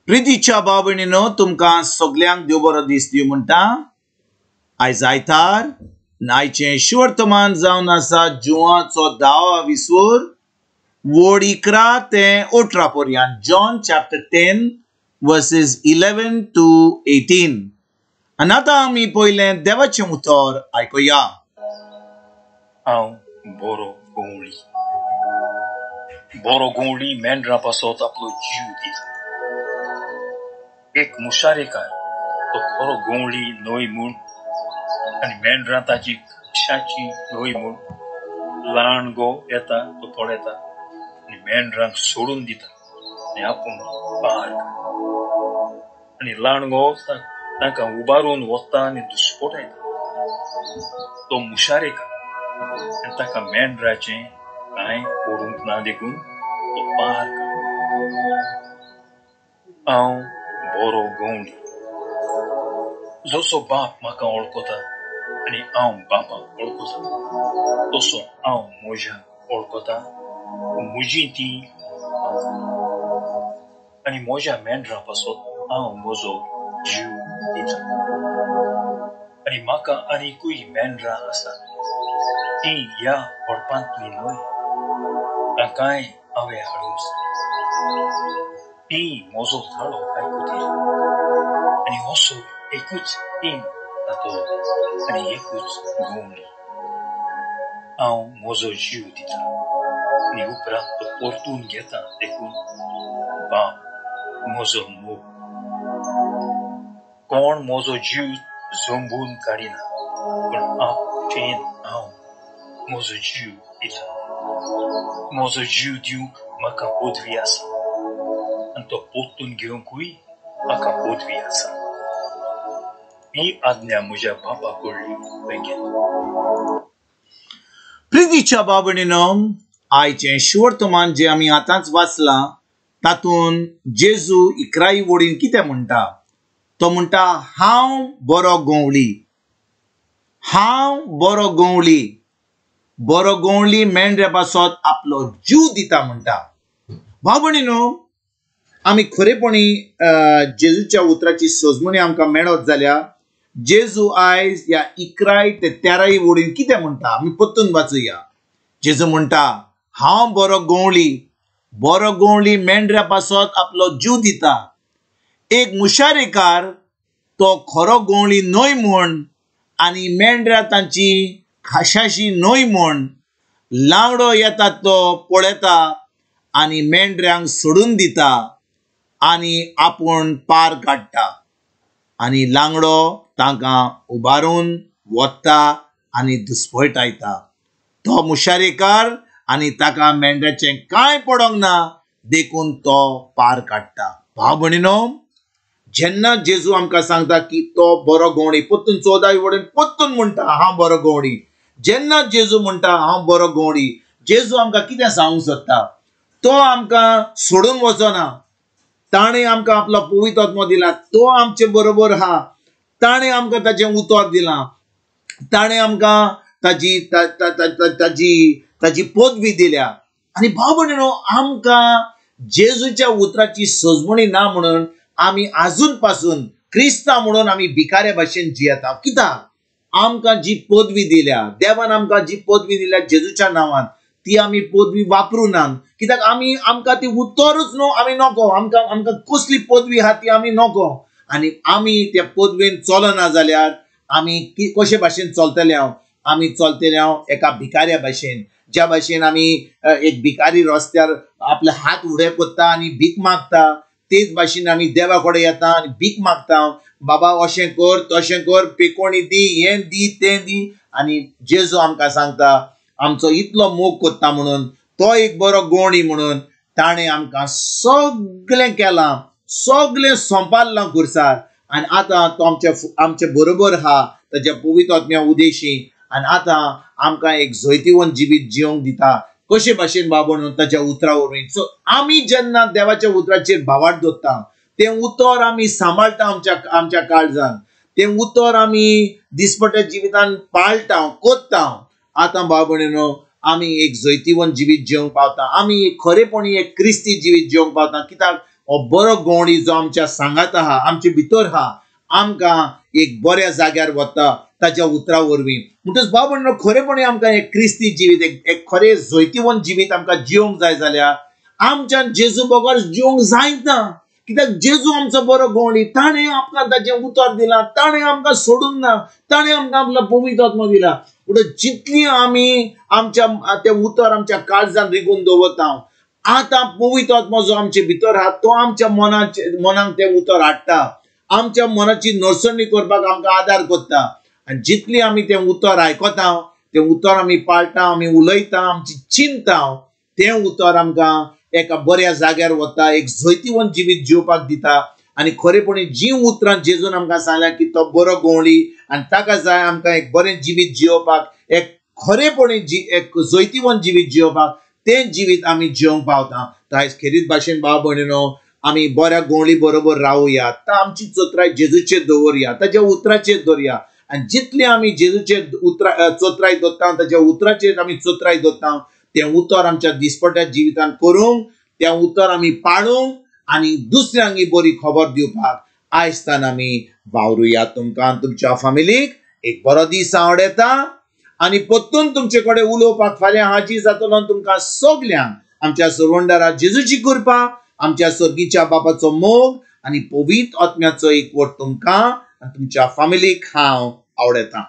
प्रितीच्या भाव भयणीनो, तुमकां सगल्यांक देव बरो दीस दिवं म्हणटा. आयज आयतार, आयचें शुवर्तमान जावन आसा जुवाचो 10 विसवर वड 11 ते 18 पर्यंत. John chapter 10 verses 11 to 18. आनी आतां आमी पयलें देवाचें उतर आयकुया. हांव बरो गवळी. बरो गवळी मेंढरा पासत आपलो जीव दिता. एक मुशारेकार तो खरो गवळी न्हय म्हूण आनी मेंढरां ताची कशाची न्हय म्हूण ल्हान गो येता तो पळयता आनी मेंढरांक सोडून दिता आनी आपूण पार आनी ल्हान गो तांकां उबारून वता आनी दुस्पोटायता. तो मुशारेकार आनी ताका मेंढराचें कांय ओडूंक ना देखून तो पार. हांव बरो गवळी. जसो बाप म्हाका वळखता आनी हांव बापाक वळखता तसो हांव म्हज्याक वळखता. म्हजी ती आनी म्हज्या मेंढरा पासत हांव म्हजो जीव दिता. आनी म्हाका आनीकूय मेंढरां आसा, ती ह्या व्हडपांतली न्हय, तांकांय हांवें हाडूंक जाय. ती म्हजो ताळो आयकुतील आनी असो एकूच तीन जातलो आनी एकूच गवळी. हांव म्हजो जीव दिता आनी उपरांत तो परतून घेता, देखून बाप म्हजो मोग. कोण म्हजो जीव जंबून काडिना, पूण आपशेन हांव म्हजो जीव दिता. म्हजो जीव दिवंक म्हाका पदवी आसा आनी तो परतून घेवंकूय म्हाका पदवी आसा. ही आज्ञा म्हज्या बापा कडली हांवें घेतली. प्रितीच्या भाव भयणीनो, आयचें शुवर्तमान जें आमी आतांच वाचलां तातूंत जेजू 11 वडीन कितें म्हणटा? तो म्हणटा, हांव बरो गवळी. हांव बरो गवळी. बरो गवळी मेंढऱ्या पासत आपलो जीव दिता म्हणटा. भाव भयणीनो, आमी खरेपणी जेजूच्या उतराची सजमणी आमकां मेळत जाल्यार जेजू आयज ह्या 11 ते 13 वडीन कितें म्हणटा आमी परतून वाचुया. जेजू म्हणटा, हांव बरो गवळी. बरो गवळी मेंढऱ्या पासत आपलो जीव दिता. एक मुशारेकार तो खरो गवळी न्हय म्हूण आनी मेंढऱ्या तांची खाशाशी न्हय म्हूण लांगडो येता तो पळयता आनी मेंढऱ्यांक सोडून दिता आनी आपूण पार काडटा आनी लांगडो तांकां उबारून वता आनी दुस्पटायता. तो मुशारेकार आनी ताका मेंढऱ्याचें कांय पडोंक ना देखून तो पार काडटा. भाव भयणीनो, जेन्ना जेजू आमकां सांगता की तो बरो गवळी, परतून 14 वडीन परतून म्हणटा हांव बरो गवळी. जेन्ना जेजू म्हणटा हांव बरो गवळी, जेजू आमकां कितें सांगूंक सोदता? तो आमकां सोडून वचना. ताणें आमकां आपलो पवित्र आत्मो दिला, तो आमचे बरोबर आहा. ताणें आमकां ताचें उतर दिलां, ताणें आमकां ताजी ताजी ताजी पदवी दिल्या. आनी भाव भयणीनो, आमकां जेजूच्या उतराची सजमणी ना म्हणून आमी आजून पासून क्रिस्तांव म्हणून आमी भिकाऱ्या भाशेन जियेता. कित्याक? आमकां जी पदवी दिल्या देवान, आमकां जी पदवी दिल्या जेजूच्या नांवान, ती आमी पदवी वापरूं ना. कित्याक? आमी आमकां ती उतरूच न्हू, आमी नको. आमकां आमकां कसली पदवी आहा ती आमी नको. आनी आमी त्या पदवेन चलना जाल्यार आमी कशे भाशेन चलतले? हांव आमी चलतले हांव एका भिकाऱ्या भाशेन. ज्या भाशेन आमी एक भिकारी रस्त्यार आपले हात उडे कोत्ता आनी भीक मागता, तेच भाशेन आमी देवा कडेन येता आनी भीक मागता, बाबा अशें कर तशें कर, पेकोणी दी, हें दी तें दी. आनी जेजू आमकां सांगता आमचो इतलो मोग कोत्ता म्हणून, तो एक बरो गवळी म्हणून ताणें आमकां सगळें केलां, सगळें सोंपारलां खुर्सार. आनी आतां तो आमचे आमचे बरोबर आहा ताच्या पवित्र आत्म्या उदेशी. आनी आतां आमकां एक जैतिवंत जिवीत जिवंक दिता. कशे भाशेन बाबा म्हणून? ताच्या उतरा वरवीं. सो आमी जेन्ना देवाच्या उतराचेर भावार्थ दवरता, तें उतर आमी सांबाळटा आमच्या आमच्या काळजान, तें उतर आमी दिसपट्या जिवितान पाळटा कोत्ता. आतां भाव भयणीनो, आमी एक जैतिवंत जिवीत जिवंक पावता. आमी खरेपणी एक क्रिस्ती जिवीत जिवंक पावता. कित्याक? हो बरो गवळी जो आमच्या सांगात आहा, आमचे भितर आहा, आमकां एक बऱ्या जाग्यार वता ताच्या उतरा वरवीं. म्हणटच भाव भयणीनो, खरेपणी आमकां एक क्रिस्ती जिवीत, एक खरें जैतिवंत जिवीत आमकां जिवंक जाय जाल्यार आमच्यान जेजू बगर जिवंक जायच ना. कित्याक जेजू आमचो बरो गवळी, ताणें आमकां ताचें उतर दिलां, ताणें आमकां सोडूंक ना, ताणें आमकां आपलो पवित्र आत्मो दिला. म्हणटच जितली आमी आमच्या तें उतर आमच्या काळजान रिगून दवरता, आतां पवित्र आत्मो जो आमचे भितर आहा तो आमच्या मनाक तें उतर हाडटा, आमच्या मनाची नरसणी करपाक आमकां आदार करता. आनी जितली आमी तें उतर आयकता, तें उतर आमी पाळटा, आमी उलयता, आमची चिंता, तें उतर आमकां एका बऱ्या जाग्यार वता, एक जैतिवंत जिवीत जिवपाक दिता. आनी खरेपणी जी उतरां जेजून आमकां सांगल्या की तो बरो गवळी आनी ताका जाय आमकां एक बरें जिवीत जियोवपाक, एक खरेपणी एक जैतिवंत जिवीत जियोवपाक, तें जिवीत आमी जिवंक पावता. आयज खेरीत भाशेन भाव भयणीनो, आमी बऱ्या गवळी बरोबर रावया, ता आमची चत्राय जेजूचेर दवरया, ताच्या उतराचेर दवरया. आनी जितली आमी जेजूचेर उतरा चत्राय दवरता, ताच्या उतराचेर आमी चत्राय दवरता, तें उतर आमच्या दिसपट्ट्या जिवितान करूंक, तें उतर आमी पाळूंक आनी दुसऱ्यांक बरी खबर दिवपाक आयजतान आमी वावरुया. तुमकां तुमच्या फामिलीक एक बरो दीस आवडटा आनी परतून तुमचे कडेन उलोवपाक फाल्यां हाजीर जातलो. तुमकां सगल्यांक आमच्या सरवंडारा जेजूची कृपा, आमच्या सर्गीच्या बापाचो मोग आनी पवित्र आत्म्याचो एकवट तुमकां आनी तुमच्या फामिलीक हांव आवडटा.